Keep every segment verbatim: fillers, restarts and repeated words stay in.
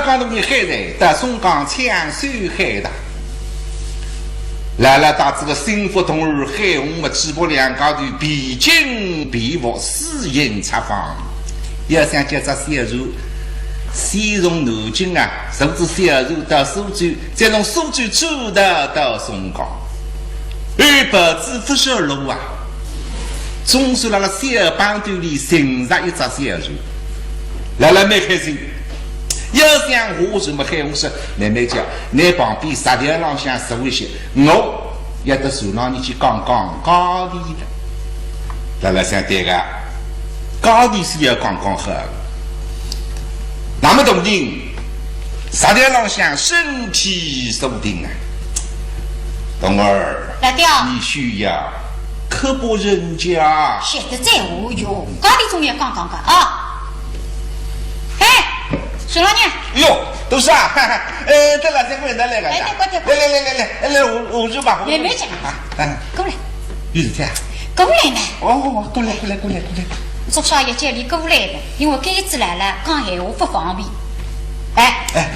讲到你海瑞，到松江抢修海大。来了，搭仔个心腹同儿海洪么，嘴巴两家头皮筋皮肤，四行八方。要想叫只小船，先从南京啊，坐仔小船到苏州，再从苏州转到到松江。哎，不知不觉路啊，总算辣辣小帮头里寻着一只小船，来了蛮开心。 要想下船么，海洪说，慢慢叫，拿旁边石条浪向坐一歇，我要到船浪里去讲讲价钿的。辣辣想对个，价钿是要讲讲好的。那么同情，石条浪向身体坐定啊，童儿，老爹。你休要刻薄人家。晓得哉，哦哟，价钿总要讲讲个啊。 哎，水老娘。哟，都是啊，哎，这两天过来来来来，哎，对，快点，快点。来来来来来，来，我我就把，慢慢讲。啊，哎，过来。有事体啊？过来嘛。哦，过来过来过来过来。做啥要叫你过来的？因为该次来了，讲闲话不方便。哎，哎，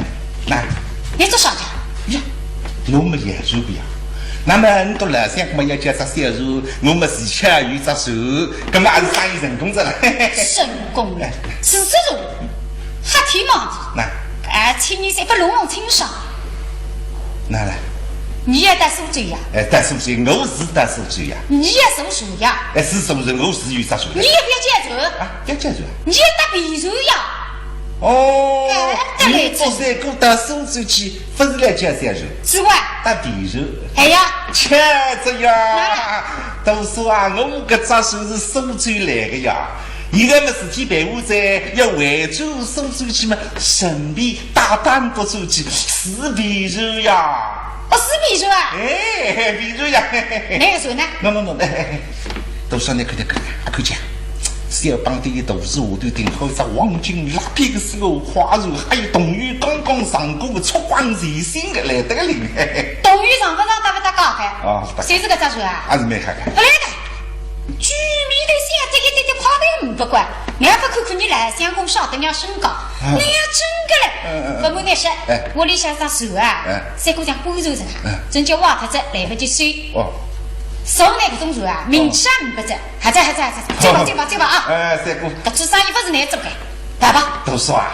那，你做啥去？呀，我们也是不要。那么你都来想，我们要叫啥小船，我们是巧有只船，那么还是生意成功着了。成功了，是这种。 瞎天忙地。那哎，请你是不弄弄清爽。哪来？你也到苏州呀？哎，到苏州，我是到苏州呀。你也坐船呀？哎，是坐船，我是有只船。你也不要叫船。啊，要叫船。你也搭便船呀？哦，哎，对，你不是过到苏州去，不是来叫小船？是哇。搭便船。哎呀。巧着呀。哪来？都说啊，我搿只船是苏州来的呀。 现在么事体办完哉，要回转苏州去么，顺便搭搭搭转去，是便船呀。哦，是便船啊？哎，便船呀。哪个船呢？喏喏喏，哎哎哎，都说你看见看见，看见，小帮头一大是下头顶好一只黄金蜡笔个是个花船，还有同游刚刚上过个出光前行个来得个灵。同游上勿上搭勿搭界个？哦，勿搭界。谁是搿只船啊？还是蛮好个。勿来个。 居民的现在一点点快点不管，你还不看看你老相公晓得人家身高，啊。你要真个嘞，嗯嗯嗯。搿么那是，哎。屋里向上手啊，哎。三个像官船是吧？哎。真叫坏脱仔，来不及收。哦。手拿搿种船啊，名气也没不着，还在还在还在，走吧走吧走吧啊！哎，三个。搿做生意勿是难做个。 爸爸。大叔啊，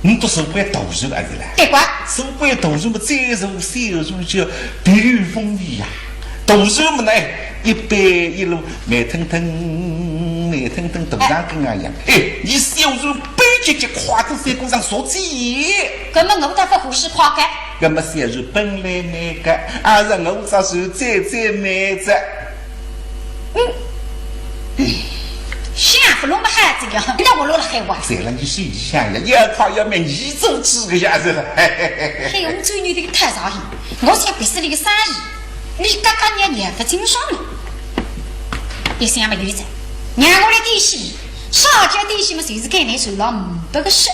你都坐过大船还是啦？对个。坐过大船么，再坐小船就别有风味呀。大船么呢，一般一路慢腾腾，慢腾腾，大船跟啊一样。哎，你小船飞急急，快得三个人熟悉。搿么我倒勿欢喜快个。搿么小船本来慢个，还是我只船最最慢哉。 嗯，想勿弄么好这样，那我落了海哇。谁让你是一想呀，要快要命，一种几个样子了。嘿，我们最牛的个太上瘾，我想别是那个生意，你刚刚娘娘不清爽了。一想嘛有一只，让我来点戏，啥叫点戏嘛，就是给你手上五百个十。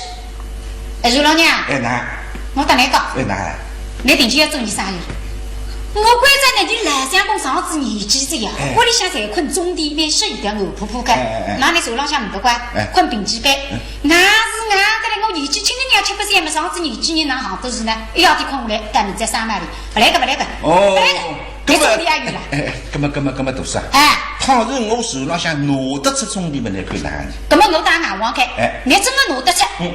哎，船老娘，哎，哪？我搭侬讲，哎，哪？侬定期要做你生意。我关照侬，侬老相公上仔年纪哉呀，哎。屋里向侪困种地，蛮适意个，硬扑扑个。哎，哎，哎。那侬船浪向勿得怪，哎。困平几班。嗯。那是硬个嘞，我年纪轻个人吃勿消，么上仔年纪人哪行得事呢？一夜天困下来，到明朝上班哩，勿来个，勿来个，哦。勿来个。 搿么，搿种钿也有了。哎，哎，搿么，搿么，搿么大叔啊，哎。倘若我船浪向拿得出种钿么，侬看哪能？搿么我搭侬讲个，哎。侬真个拿得出，嗯。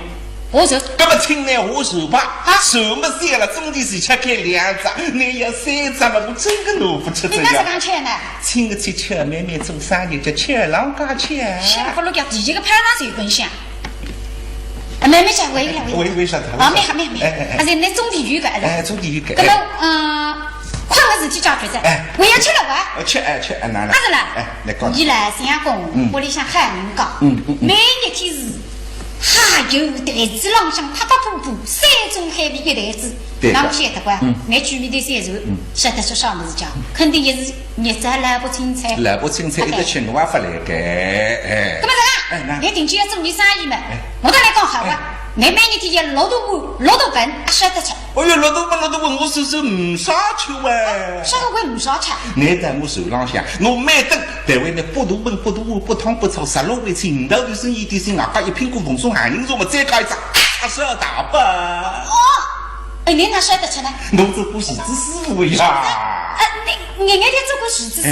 我就，搿么请侬下船吧。啊。船么小了，种钿是吃开两只，侬要三只么，我真个拿勿出这样。侬哪能讲吃呢？请个吃吃，慢慢做生意，叫吃浪加吃。想勿落叫第一个派上就跟想。 啊，慢慢讲，喂喂喂。喂喂，小唐。啊，没有没有没有，哎，哎，哎。而且侬种地有个，哎，种地有个，搿么，哎。嗯，困个事体解决哉，哎。我要吃了哇。呃，吃，哎，吃，哎，拿来。啊，是啦。哎，来，讲。伊老相公，嗯。屋里向喊人讲，嗯，嗯，嗯。每日天是，哈哟，台子浪向啪啪噗噗，山珍海味一台子，对个。那么晓得个，嗯。侬去面对三十，嗯。晓得是啥物事讲，肯定也是 日子还来不清彩。来不清彩，一直吃我也勿来个，哎。搿么这个，哎，那。侬定期要做你生意嘛，哎。我搭侬讲好啊，哎。侬每日天要六顿饭，六顿饭，啊，晓得吃。哎哟，六顿饭，六顿饭，我算算没啥吃哇。啥个会没啥吃？侬在我手浪向，我每顿单位呢，八顿饭，八顿饭，八汤八炒，十六味菜，五道头生意点心，外加一品过凤松咸宁茶嘛，再加一只。啥大伯？哦，哎，侬哪晓得出来？我做过厨子师傅呀。哎，侬，侬，侬做过厨子师傅？哎，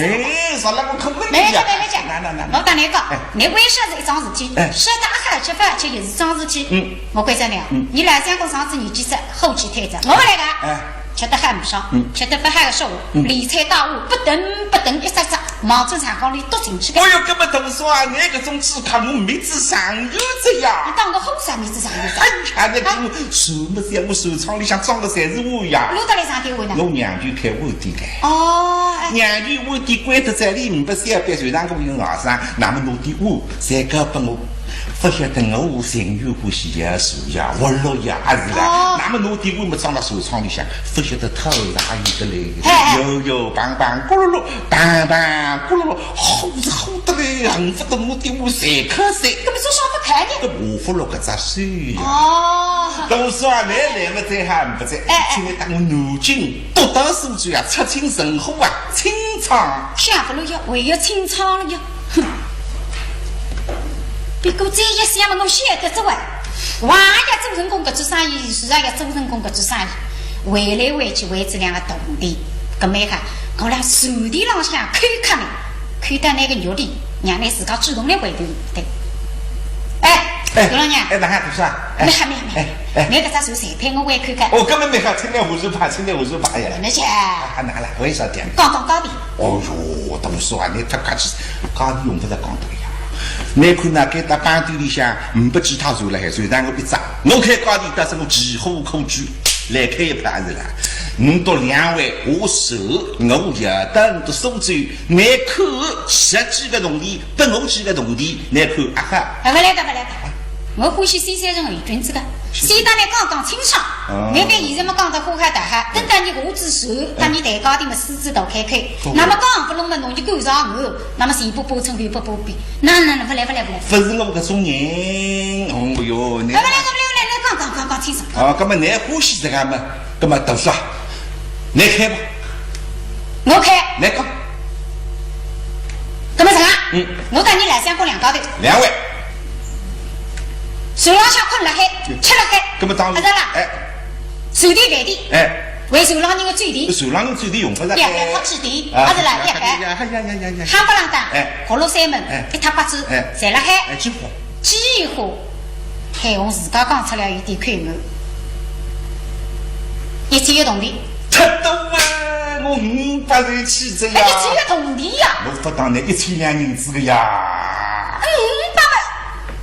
啥了我可问呀？没没没没讲，来来来，我跟侬讲，哎，侬为啥是一桩事体，哎，说得好吃勿好吃也是桩事体。嗯，我跟侬讲，嗯，侬老相公上次年纪大，火气太大，我勿来个。哎，吃得很不爽，嗯，吃得勿好个说话，嗯，离开大屋，不等不等一只只，望准长江里踱进去个。哎哟，搿么大叔啊，侬搿种主客我没子上有子呀。侬当我好啥没子上有子？哎呀，侬听我说么子呀，我船舱里向装个侪是碗呀。侬到底啥地方呢？我娘舅开碗店个。哦，哎。娘舅碗店关脱在里，唔不晓得，船上我有外甥，那么拿点碗侪交拨我，勿晓得我情愿欢喜呀，是呀，活络呀，还是啦。哦。那么拿点碗么装到船舱里向，勿晓得偷啥有得来。哎哎。摇摇晃晃，咕噜噜，当当咕噜噜，好是好得来，恨不得拿点碗侪敲碎。搿么做啥勿开呢？搿我勿落搿只手呀。哦。大叔啊，侬来么再喊勿在，哎哎，请侬搭我南京，到到苏州啊，出清城火啊，清仓。想勿落呀，还要清仓了呀。哼。不过再一想嘛，我晓得哉喂，我也做成功搿只生意，是啊，也做成功搿只生意，回来回去为仔两个铜钿，搿么哈，我辣船钿浪向扣扣呢，扣到那个肉里，让伊自家主动来回头。对。哎，哎，刘老娘，哎，哪哈大叔啊？哎，没啥没啥没啥，哎，哎，侬搿只手随便我回扣扣。哦，根本没啥，请侬胡说八，请侬胡说八呀。没事。啊，哪哈啦？为啥点？刚刚搞的。哦哟，大叔啊，侬太客气，搞的用勿着讲的呀。侬看那个大班队里向，唔不其他船了，还船上我一只，我开搞的，但是我几乎可举，来开一盘子了。侬到两位，我手，我也等到苏州，侬看十几个铜钿，拨我几个铜钿，侬看啊哈。哎，勿来个，勿来个。 我欢喜三三人为君子个，先搭侬讲讲清爽，哦，侬覅现在么讲得花花大哈，等到侬下仔船，搭侬抬高点么狮子大开口，哦，那么讲勿拢么侬就赶上我，那么前不八寸后不八百，那那那勿来勿来勿来。勿是我搿种人，哦哟，侬，勿来勿来勿来，侬讲讲讲讲清爽。哦，葛么侬欢喜这个么，葛么大叔啊，侬开吧。 我开。来讲。葛么啥？嗯。我搭侬老相公两家头。两位。船浪向困辣海，嗯，吃辣海。葛么当然。阿是啦？哎。船钿饭钿。哎。为船浪人个酒钿。船浪人酒钿用勿着。两百块钱钿，啊，阿是啦？两百。呀呀呀呀呀。夯不啷当，哎。各落三门，哎。一塌刮子，哎。侪辣海。哎，几化？几化？ 海红自家讲出来有点口误。一千个铜钿。太多啊，我五百块钱起子呀。哎，一千个铜钿呀。我勿当侬一千两银子个呀。哎，五百个，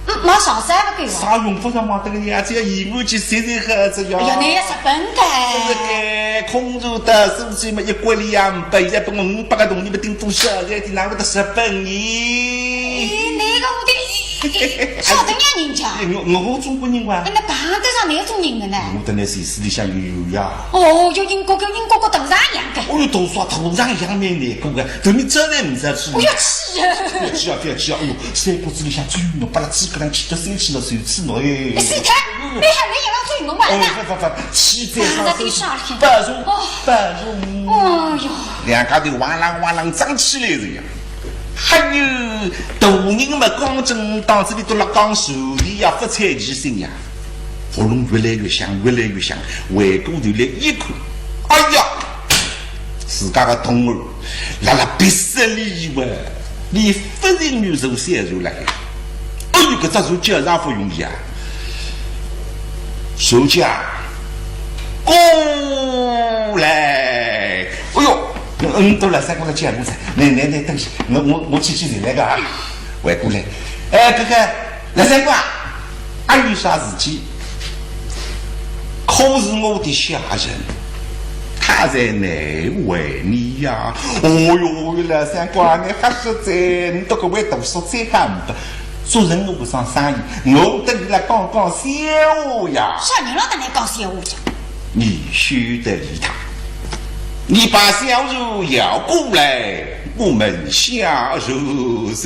嗯，买上山勿够啊。啥用勿着买这个呀？只要一万块钱随随好子呀。哎呀，侬要日本个。勿是个，空船到苏州么一国里也没，现在拨我五百个铜钿么顶多少，现在哪会得日本呢？哎，那个我的 晓得呀，人家。哎，我，我中国人哇。哎，那碰得上那种人的呢？我等在水池里向游游呀。哦，有英国个，英国个大象一样的。哦哟，大象，大象一样蛮难过个，对面真的唔知道。哦哟，气啊！不要气啊，不要气啊！哎哟，三国志里向最有名，把他诸葛亮气得三气了，手气了，哎。是他，没喊没演到最猛嘛，哎，那。不不不，气在上，啊，那地上了。不容，哦。不容。哦哟。两家头哇啦哇啦争起来了呀。 还有大人嘛，刚正当这里都辣讲手里呀，不睬其心呀。喉咙越来越响，越来越响，回过头来一看，哎呀，自家个同伴辣辣别室里哇，伊勿是女手小手了。哎哟，搿只手叫啥勿容易啊！手架过来，哎哟， 嗯，到了，三过来见我噻。来来来，等歇，我我我去去来个啊，回过来。哎，哥哥，老三过啊，阿有啥事体？可是我的下人，他在难为你呀。哦哟，老三过啊，你还是在，你都搿位读书再看吧。做人我不上生意，我等你来讲讲笑话呀。啥人让等你讲笑话呀？ 你休得理他，你把小柔要过来，我们下柔就是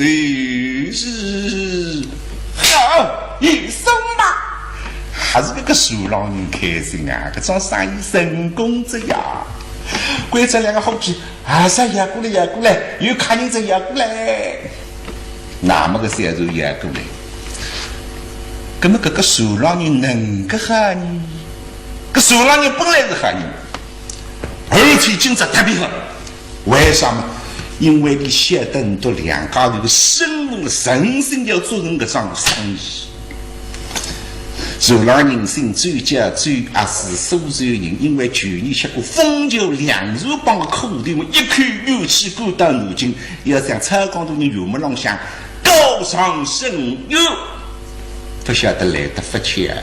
好一声嘛。还是搿个船浪人开心啊，搿桩生意成功着呀。关照两个伙计，啊，啥要过来，要过来，有客人着要过来。 那么个小柔也过来，葛末搿个船浪人能介好呢？搿船浪人本来是好人，而且今朝特别好。为啥么？因为伊晓得俚笃两家头个身份，诚心要做成搿桩生意。船浪人姓周，叫周阿四，苏州人，因为旧年吃过丰桥粮船帮个苦头嘛，一口怨气赶到南京，要想操江大人岳母浪向告状申冤。 勿晓得来得勿巧，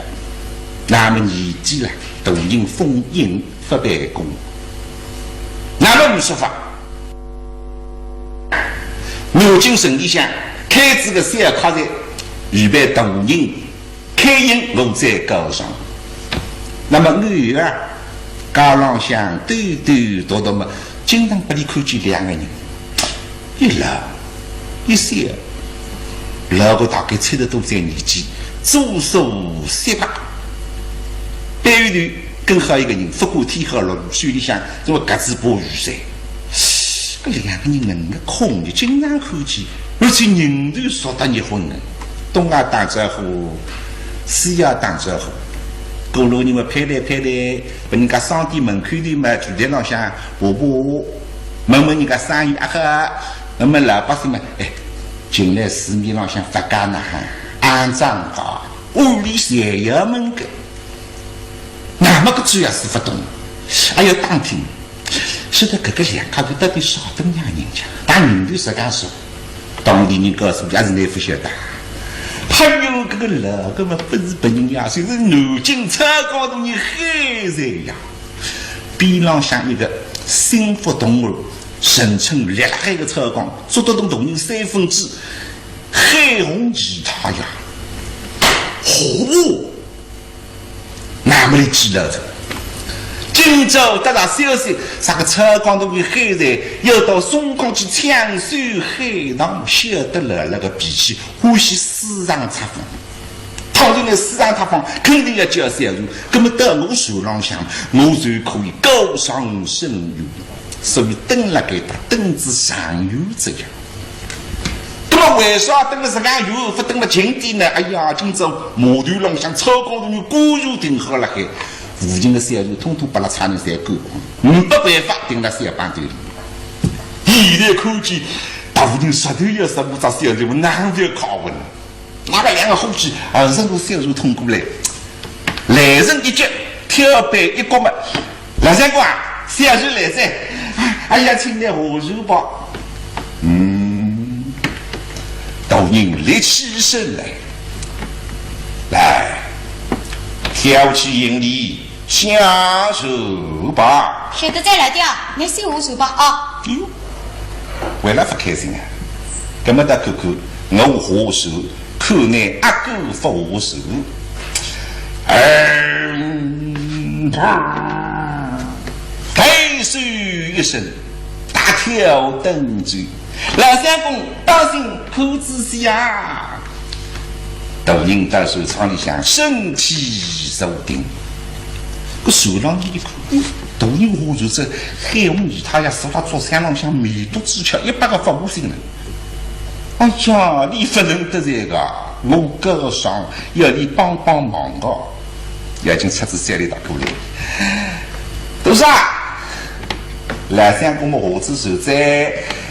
那么年纪了，大人封印勿办公，那么没说法。南京城里向开仔个小客栈，预备大人开印，我再告状。那么我啊，街浪向兜兜踱踱嘛，经常拨俚看见两个人。 一老一小，老个大概七十多岁年纪，左手膝白，背后头跟好一个人，勿管天好落雨，手里向搿么夹仔把雨伞。搿两个人能个空的，经常看见，而且人头熟得热昏个，东也打招呼，西也打招呼，过路人嘛拍台拍台，拨人家商店门口头嘛，柜台浪向爬爬 问问人家生意阿好，问问老百姓嘛，哎，近来市面浪向物价哪哼，行涨价，屋里侪要问个。那么搿主要是勿懂，还要打听，晓得搿个两家头到底啥等样人家，大人头实梗说，当地人告诉伊，还是倷勿晓得。哎哟，搿个老个嘛，勿是别人呀，就是南京操江大人海瑞呀。 边浪向一个心腹同儿，声称立辣海个操江，做得动大人三分之一，海洪姨太爷。嚯！那么俚记牢哉，今朝得到消息，啥个操江大人海瑞要到松江去抢修海塘，晓得了，搿个脾气，欢喜私藏拆封。 倘若倷私藏拆封，肯定要叫小船，葛么到我船浪向，我就可以告状申冤。所以等辣该搭，等仔长远哉呀。葛么为啥等了实梗远，勿等了近点呢？哎呀，今朝码头浪向操江大人官船停好辣海，附近个小船统统拨拉差人侪赶光，没办法，停辣小浜头里。现在看见大人实头要十五只小船，哪能要靠稳？ 那么两个伙计，啊，顺路小船通过来，来人一急，跳板一过嘛，老相公啊，小船来哉，哎呀，请倷下船吧。嗯，大人立起身来，来，挑起行李， 下船吧。晓得哉，老爹，倷先下船吧啊。哟，为了勿开心啊？搿么倒看看，我下船，看倷阿敢勿下船。嗯，抬手一伸，大跳登船。 老相公，当心，看仔细啊！大人到船舱里向，身体坐定。搿船浪一看，嗯，大人下船哉，海洪姨太爷坐辣竹箱浪向，眉头紧锁，一百个勿开心了。哎呀，倷勿能得罪个，我告状，要倷帮帮忙个。 要紧出仔小礼大过来。大嫂，老相公么下仔船哉，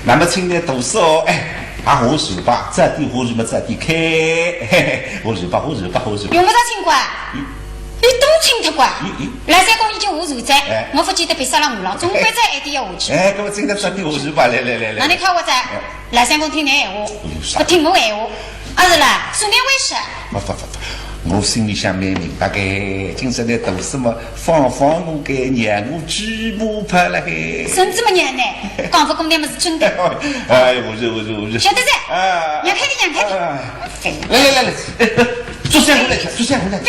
那么请倷大嫂，哎，也下船吧，早点下船么早点开，嘿嘿，下船吧，下船吧，下船吧。用勿着请个啊，嗯。倷多请脱个啊。嗯，嗯。老相公已经下船哉，哎。我勿见得别啥了我了，总归再一点要下去。哎，搿么请倷早点下船吧，来来来来。那倷看我哉。哎。 老相公听倷闲话，哎呦，啥？勿听我闲话。啊，是啦，说明为啥？勿勿勿勿，我心里向蛮明白个，今朝倷大嫂么放放我个，让我车马炮了嘿。孙子么娘呢，讲勿公道么是真的。哎，我是我是我是。晓得哉，啊，让开点，让开点。啊，来来来来，坐下来，坐下来。别别别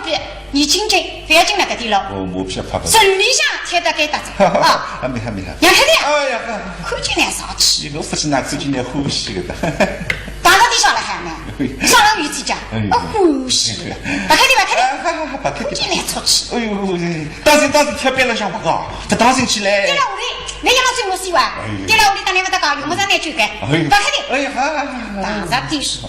别别。 倷今朝勿要紧了，搿点了。我我不是怕怕。城里向贴得该搭子啊。还没还没还没。杨开的呀，哎呀，看见倷啥气？我不是拿看见倷欢喜个的。打到地上了还呢？上了雨几家？哎呦，哦，欢喜。白开的，白开的。哎，好好好，白开的。看见倷出气。哎呦，当心当心，跳边了向不高，不当心起来。跌了屋里，倷要么追我死哇？哎呦，跌了屋里，当然勿得搞，用不着倷追个。哎呦，白开的。哎呀，好好好好。打到地上。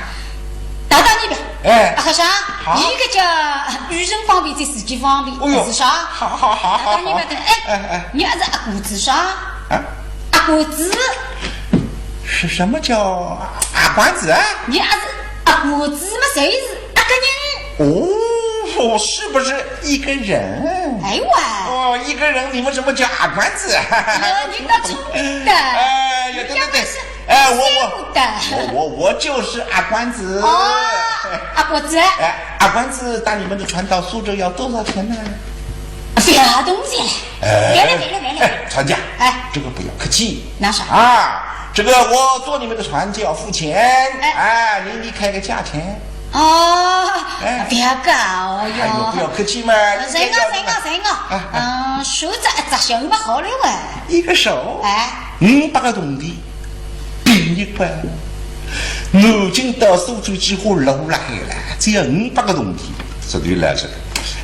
哎，阿和尚，啊？伊个叫语言方便，在自己方便，哦哟，是啥？好好好好好。当然了，哎，哎哎，你还是阿哥子啥？啊？阿哥子。是什么叫阿官子啊？你还是阿哥子嘛，谁是阿个人？哦，是不是一个人？哎哇！哦，一个人，你们什么叫阿官子？哎呦，你倒聪明的。哎，有对对对。你要不是哎，我我我我我就是阿官子。哦，阿官子。哎，阿官子搭你们的船到苏州要多少钱呢？不要东西了，哎，别了别了别了。哎，船家，哎，这个不要客气。那啥？啊，这个我坐你们的船就要付钱。哎，哎，您离开个价钱。哦，哎，不要搞哟。哎呦，不要客气嘛。行啊行啊行啊，啊啊，手指一只手嘛好了喂。一个手，哎，五百个铜钿。 第一关，南京到苏州几化路了海了，只要五百个铜钿，这就来这个。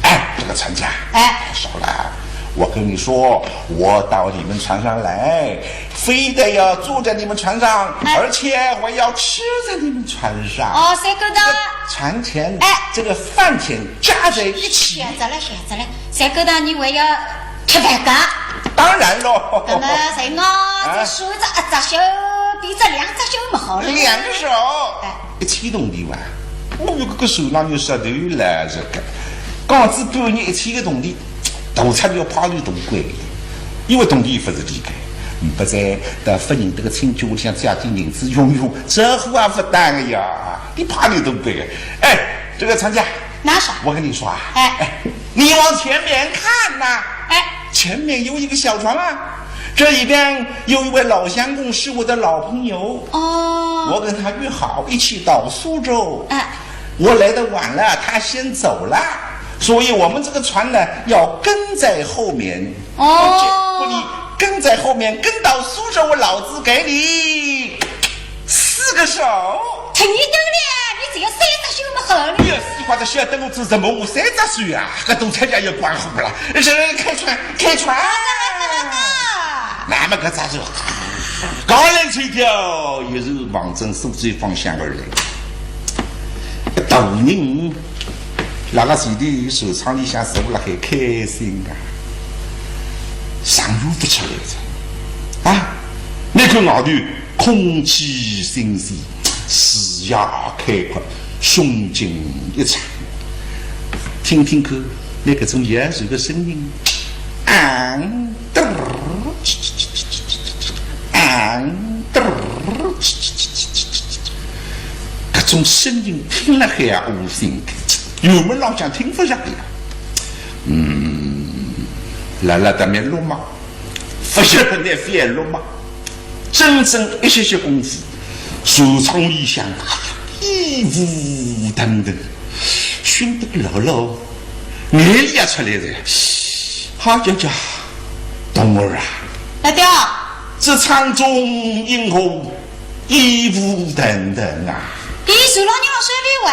哎，这个船家，哎，少了。我跟你说，我到你们船上来，非得要住在你们船上，哎，而且我要吃在你们船上。哦，三哥的。这船钱，哎，这个饭钱加在一起。晓得了，晓得了，三哥的，你还要 吃饭个？当然喽。那么谁我这手指一只手，比这两只手么好了。两个手，哎，一千铜钿哇！我有个手浪有舌头来这个，讲仔半日一千个铜钿，大出要怕你铜贵，因为铜钿勿是你个，勿在到夫人这个亲戚屋里向借点银子用用，这货也勿当个呀，你怕你铜贵个？哎，这个船家，那啥？我跟你说啊，哎，哎，你往前面看呐，哎，前面有一个小船啊，这里边有一位老相公，是我的老朋友。哦，我跟他约好一起到苏州。哎，我来的晚了，他先走了，所以我们这个船呢要跟在后面。哦，不，你跟在后面，跟到苏州，我老子给你 四个手。忒多了，你只要三只手么好了。哎呀，死快的，晓得我做什么，我三只手啊，搿东西也有关系不啦？是，开船，开船。那么搿只手，高人垂钓，也是望准苏州方向而来。大人，那个前头船舱里向坐了还开心啊，上游不出来了啊，那个外头 空气新鲜，视野开阔，胸襟一阔。听听看，那个种摇船的声音，昂嘚儿，昂嘚儿，搿种声音听了海啊，无心个，油门浪向听勿着个呀。嗯，辣辣搭面落嘛，勿晓得拿翻落嘛。 整整一歇歇功夫，船舱里向啊，烟雾腾腾，熏得个老老，眼泪也出来了。好家家，冬儿啊，大爹，这舱中因何烟雾腾腾啊？伊船浪人往身边喂，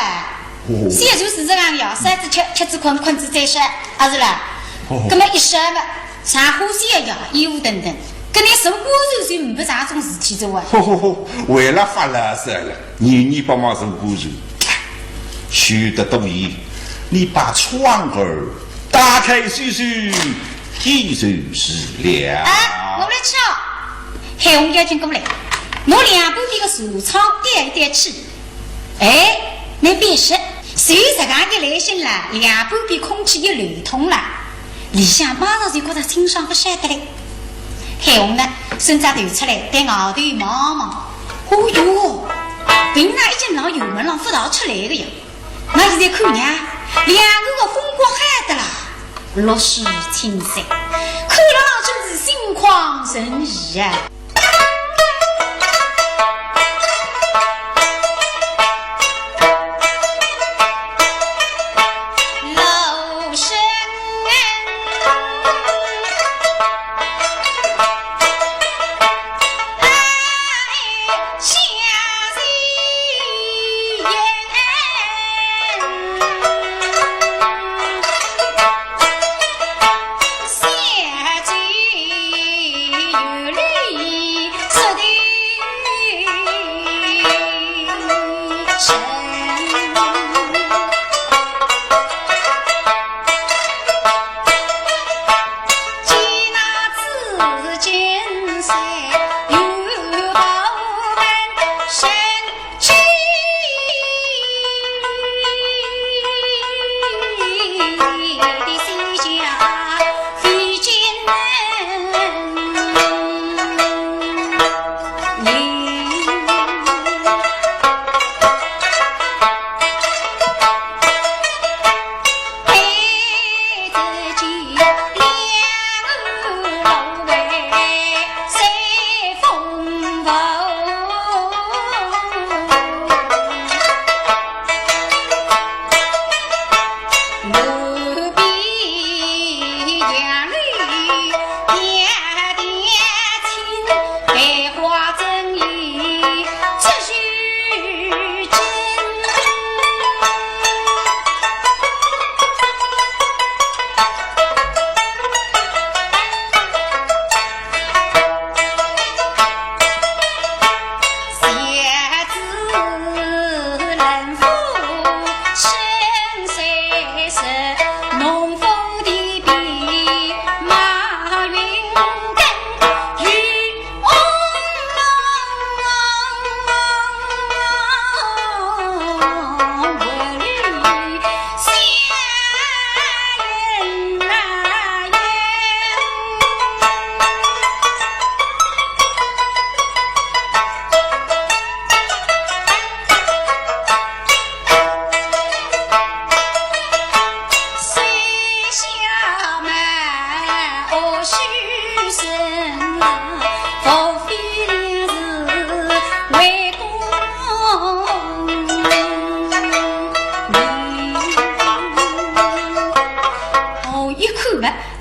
哦，现在就是这样呀，三子吃，吃子困，困子再睡，啊是啦。哦，那么一睡嘛， 上火线呀，烟雾腾腾，搿你坐过头就没啥种事体做啊。吼吼吼，为了发牢骚了，你你帮忙坐过头，休得多言，你把窗儿打开些许，天就是亮。哎，我来吃哦。海红要紧过来，拿两半边个船舱对一对去。 哎，侬别说，随着搿个来信啦，两半边空气一流通啦，里向马上就觉着清爽勿晓得嘞。海红呢，伸只头出来，对外头望望，哦哟，平常已经辣油门浪勿大出来个呀，那现在看呢，两岸个风光好得啦，绿水青山，看了真是心旷神怡啊。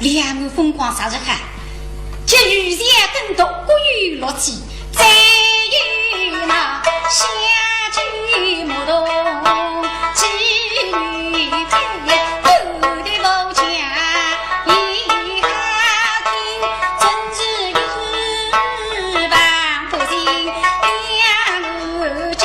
两岸风光啥是好，结余下更多各有乐趣，再有那相见不同之女配，不得不讲一好听，真是一时半不行两岸真。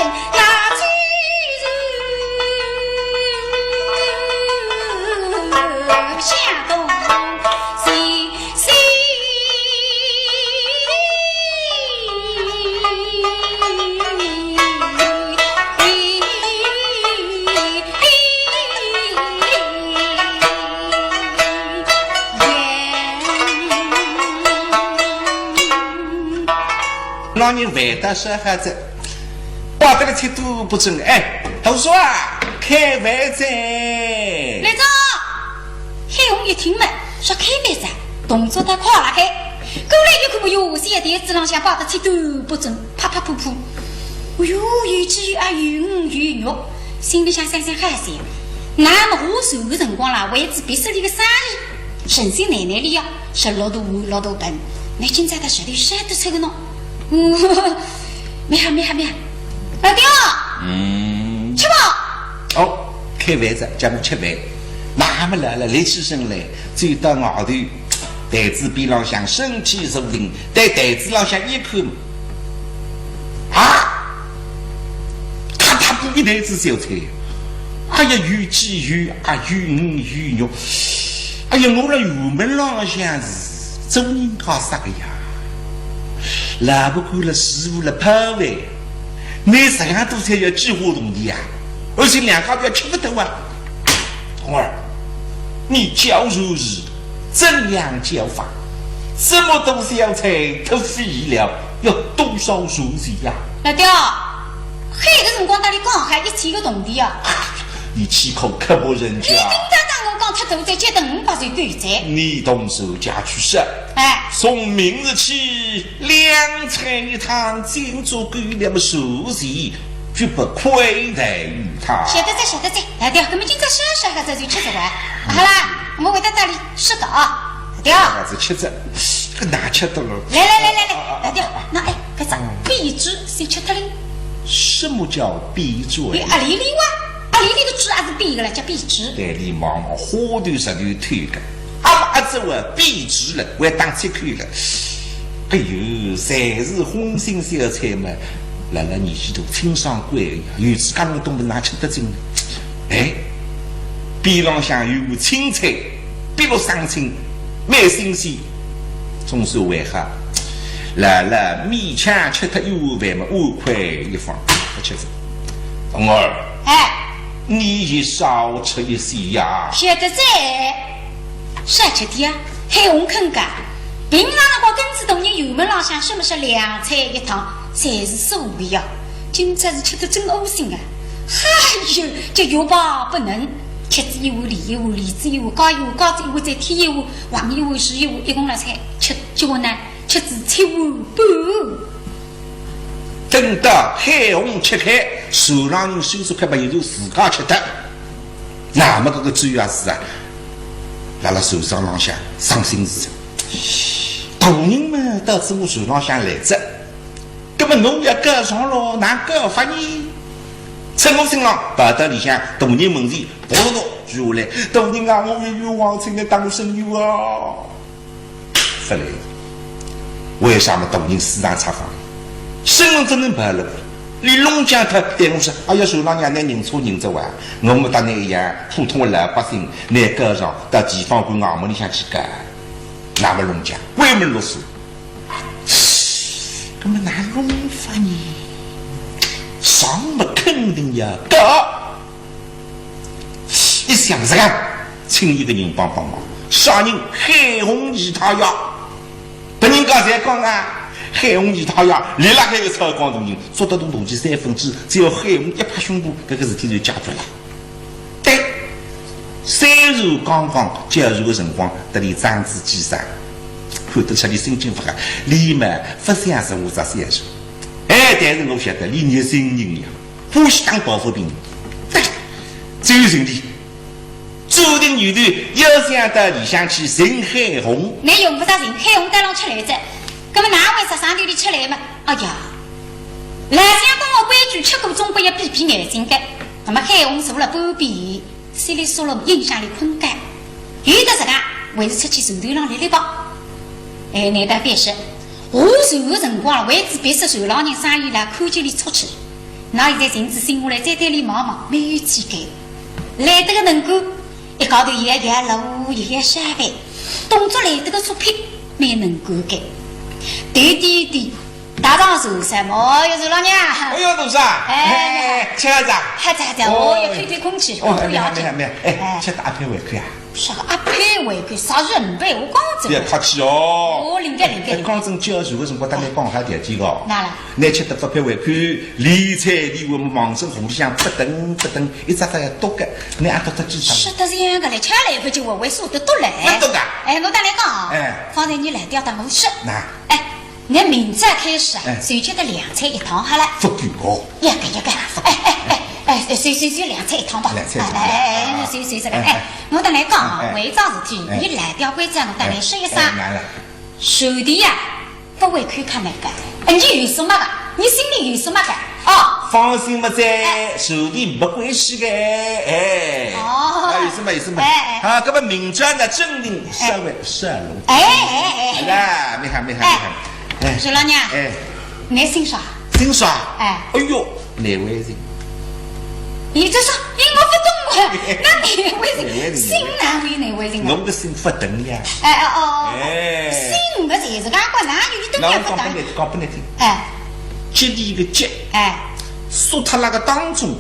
那你回答说啥子？ 花得了七都不准。哎，大叔啊，开饭哉！来哉。海红一听嘛，说开饭哉，动作倒快了海。过来一看，哟，小台子浪向摆得七都不准，啪啪扑扑。哎哟，有鸡有鸭，有鱼有肉，心里向想想好些。那么我随个辰光啦，为仔别室里个生意，诚心难难里呀，是落肚碗落肚盆，那今朝个实头舍得出个喏。嗯，蛮好蛮好蛮好。 老爹，嗯，吃吧。哦，开饭哉，叫我吃饭。那么老老立起身来，走到外头，台子边浪向身体坐定，对台子浪向一看，啊，啪啪扑一台子小菜。哎呀，有鸡有鸭，有鱼有肉。哎呀，我辣衙门浪向是做人家啥个呀？ 老婆看了，师傅了，怕喂，你这样多菜要几化铜钿啊？而且两家头要吃不得啊。童儿，你叫就是怎样叫法？这么多小菜忒费了，要多少铜钿呀？老爹，海个辰光搭俚讲好一千个铜钿啊。你岂可刻薄人家？你今朝搭我讲忒多，再加等五百就够哉。你动手家去说。哎，从明日起，两菜一汤，尽做狗粮么数钱，绝不亏待于他。晓得哉，晓得哉。哎，对，搿么今朝少少个，这就吃得完。好啦，我回到搭里吃个啊。对啊，还是吃着，搿哪吃得了？来来来来来，来对，那哎，搿只篦子先吃脱了。什么叫篦子哎，？阿里里哇，阿里里个子还是篦个了，叫篦子。对，你望望花头石头头个，阿拉阿只会篦子了，会打七口了。哎呦，侪是荤腥小菜嘛，辣辣年纪大清爽鬼呀，有自家弄懂得哪吃得进呢？哎，边浪向有个青菜，比如生青，蛮新鲜，总算还好。辣辣勉强吃脱一碗饭嘛，碗筷一放，勿吃了。童儿，哎，你也少吃一些呀。晓得哉。啥吃的呀？海红肯讲，平常辰光跟仔大人衙门浪向什么是两菜一汤，侪是素的呀。今朝是吃得真窝心啊！哎呦，这欲罢不能，吃仔一碗连一碗，连仔一碗，加一碗，加仔一碗，再添一碗，横一碗，竖一碗，一共六菜，吃几碗呢？吃仔七碗半。 等到海红吃开，手浪人收拾开吧，也就自家吃脱。那么搿个周爷是啊，辣辣船上浪向伤心事。大人嘛，到仔我船浪向来着，葛么侬要告状咯，哪告法呢？趁我身浪跑到里向大人门前，扑通跪下来，大人啊，我有冤枉，请侬当我伸冤啊！ 勿来。为啥么大人私藏察访？身份证能跑了，你弄僵脱，对我说，哎呀，船浪娘娘认错认错啊，我么搭侬一样，普通的老百姓，拿告状到地方官衙门里向去告，那么弄僵，关门落锁。那么哪弄法呢？上么肯定要告。 一想是讲，请一个人帮帮忙，啥人？海红姨太爷。别人家侪讲啊，海红姨太爷，伊辣海个操江大人，捉得动动机三分之一，只要海红一拍胸脯，搿个事体就解决了。对，虽然刚刚叫伊个辰光，搭伊张嘴几声，看得出伊心情勿好，伊嘛勿想是我只小事。哎，但是我晓得，伊热心人呀。 欢喜打抱不平。对，只有兄弟，笃定后头，要想到里向去寻海虹。倷用勿着寻，海虹当中出来哉。葛末哪会得上头里出来嘛？哎呀，老相公个规矩，吃过总归要闭闭眼睛个。葛末海虹坐辣半边，稀里疏落影响里困觉。有得实梗，还是出去船头浪立立吧。哎，难得别说，下船个辰光，为仔别说船浪人生意啦，看见俚出去。 那现在寻仔寻下来，再对俚望望，蛮有几个。来得个能干，一高头摇摇橹，摇摇扇贝，动作来得个速皮，蛮能干个。对对对，搭上船噻，哦哟，船老娘。哎哟，大叔，哎。哎，吃啥子啊？吃啥子啊？哦哟，哦。透透空气，哦，呼呼氧气。没有，没有，没有，哎，哎。吃得阿佩胃口啊？ 啥个阿佩胃口，啥人陪我讲这个？覅客气哦。哦，灵个灵个灵个。哎，刚正叫船个辰光，搭倷讲好条件个。哪啦？倷吃得勿配胃口，里菜里味么望准河里向扑腾扑腾，一只只要笃个，倷阿笃得几只？吃得像个嘞，吃来勿及，我会舍得笃嘞。勿笃个？哎，我搭倷讲啊，哎。方才倷来调搭我说。哪？哎， 倷明朝开始啊，哎。就吃得两菜一汤好了。勿够哦。要个要个，哎哎哎哎，就就就两菜一汤吧。两菜一汤。哎哎哎，就就这个，哎，哎，哎。我搭倷讲啊，哎，哎。为桩事体，哎。倷来调关照，我搭倷说一声。哎，哎，哪了？船头呀，勿会看看倷个，哎，倷有数目个，倷心里有数目个，哦。放心么哉，哎。船头没关系个，哎。哦。啊，有数目，有数目。哎，哎。啊，搿么明朝呢，正定稍微少弄。哎，哎，哎，哎。好啦，蛮好，蛮好，哎。蛮好。 哎，船老娘，哎。倷姓啥？姓啥？哎。哎哟，难为情。倷这啥？倷我勿懂啊，哪难为情？难为情。姓哪位难为情啊？我个姓勿登呀。哎，哎，哦，哎。姓勿是一个，哪有一登也勿登？那我讲拨倷，讲拨倷听。哎。吉利个吉。哎。 苏特拉个当中。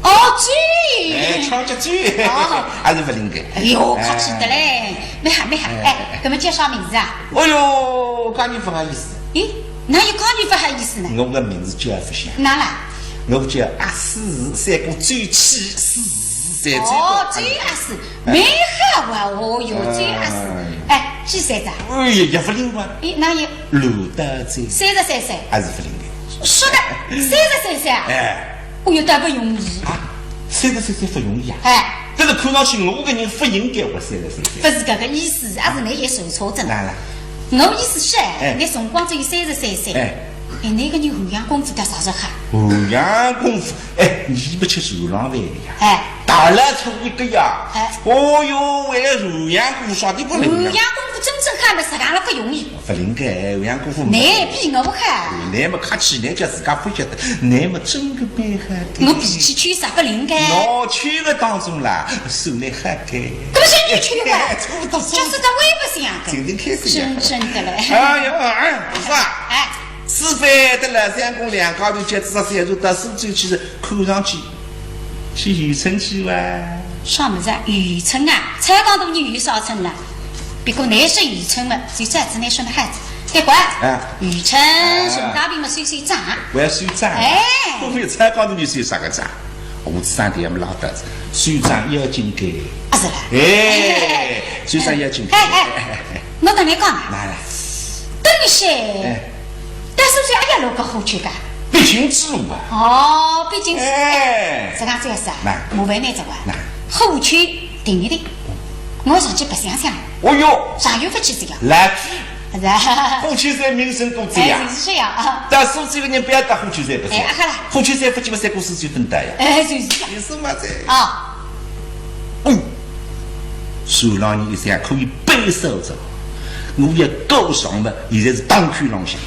哦，嘴。哎，唱只嘴。哦。还是勿灵个。哎哟，哎。客气得嘞，蛮好蛮好。哎，哎，哎。搿么叫啥名字啊？哎哟，讲倷勿好意思。咦，哪有讲倷勿好意思呢？我个名字叫勿响。哪啦？我叫阿四，三个周，四，三个周。哦，周阿四，蛮好啊，哦哟，周阿四。哎。哎，几岁哉？哎呀，也勿灵个。咦，哪有？ 乱得哉。三十三岁。还是勿灵个。说得，三十三岁啊？哎。哦哟，倒勿容易。啊，三十三岁勿容易啊。哎。但是看上去我个人勿应该活三十三岁。勿是搿个意思，还是倷也说错哉。哪啦？我意思是，哎。倷辰光只有三十三岁。哎。哎，倷个人涵养功夫倒啥是好。涵养功夫，哎，倷勿吃船浪饭个呀？哎。 大老粗一个呀。哎。哦哟，为了涵养功夫啥地方来涵养功夫真正好么，实梗了勿容易。勿灵个，涵养功夫没。倷比我好。倷么客气，倷叫自家勿晓得，倷么真个蛮好个。我脾气臭啥勿灵个？喏，臭个当中啦，算倷好个。搿么是倷臭个？差勿多，差勿多。就是个微不像个。真正开心呀。真正的嘞。哎呀，哎，是吧？哎。 此番搭老相公两家头吃仔三顿到苏州去是看上去去游春去哇。啥物事啊？游春啊？才讲大人游啥春啦？不过倷说游春嘛，就照仔倷说个好哉。对个，哎。游春，哎。顺带便嘛算算账。我要算账啊？哎。我勿要才讲大人算啥个账？我只算点么老大子，算账要紧个。啊，是啦。哎，算账要紧个。哎，哎，哎，哎，哎。我跟倷讲啊，哪啦？等歇，哎。 但是是阿要落个火车个？必经之路啊。哦，必经之路。哎。实梗算是啊，哪？麻烦倷哉哇。哪？火车停一停，我上去白相相。哦哟。上有福气是呀。来。是啊。火车站名声古迹呀。哎，就是呀。到苏州个人勿要搭火车站白相。哎，啊，好了。火车站勿去么，三个苏州勿搭呀。哎，就是呀。有数目哉。啊。哦。 船浪人一想可以背手着，我也够爽的，现在是当口浪向。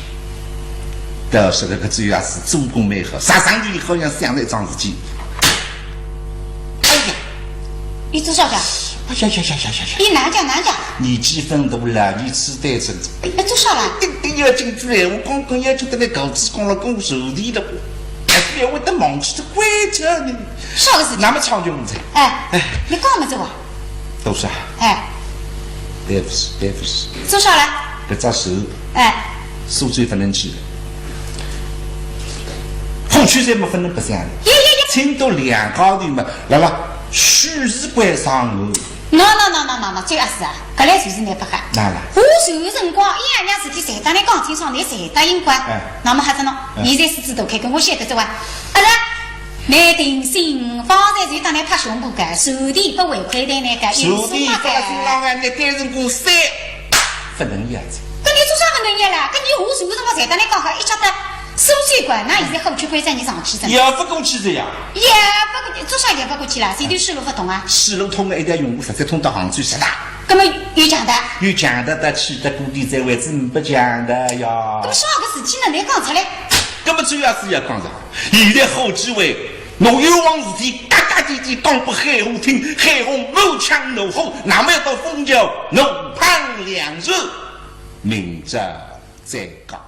倒是搿个周阿四做功蛮好，啥生意好像想着一桩事体。哎呀，倷做啥个？哎呀呀呀呀呀呀！倷哪讲哪讲？年纪勿大了，倷痴呆症。哎，做啥了？一定要紧句闲话，刚刚要紧得来告诉讲了，讲手里了，还是要会得忘记的关照呢。啥个事体？那么长久不在。哎，哎。倷讲么子哇？ 大叔啊，哎。对不起，对不起。做啥了？搿只船，哎。苏州勿能去了。火车站么勿能白相了。耶，耶，耶。青岛两家头嘛，辣辣许是关上岸。喏，喏，喏，喏，喏，周阿四啊，搿来就是倷勿好。哪啦？下船个辰光，一样样事体侪搭倷讲清爽，倷侪答应过。哎。那么还是喏，哎。现在狮子大开口，我晓得哉哇。啊，是啊。倷定心，方才就搭倷拍胸脯个，船钿勿回馈倷个，有数嘛个。船钿勿回馈，倷单身过三，勿能要哉。搿倷做啥勿能要啦？搿倷下船个辰光侪搭倷讲好，一脚踏苏州关，㑚现在好去关照倷上去哉。要勿过去哉呀？要勿过，做啥要勿过去啦？前头水路勿通啊？水路通个一条运河，直接通到杭州直达。搿么有强盗？有强盗，搭去搭故地再回，真勿强盗呀。搿么啥个事体呢？倷讲出来。搿么主要是要讲啥？ 现在好机会，拿冤枉事体嘎嘎叽叽讲拨海洪听，海洪满腔怒火，那么要到枫桥怒判两日，明朝再讲。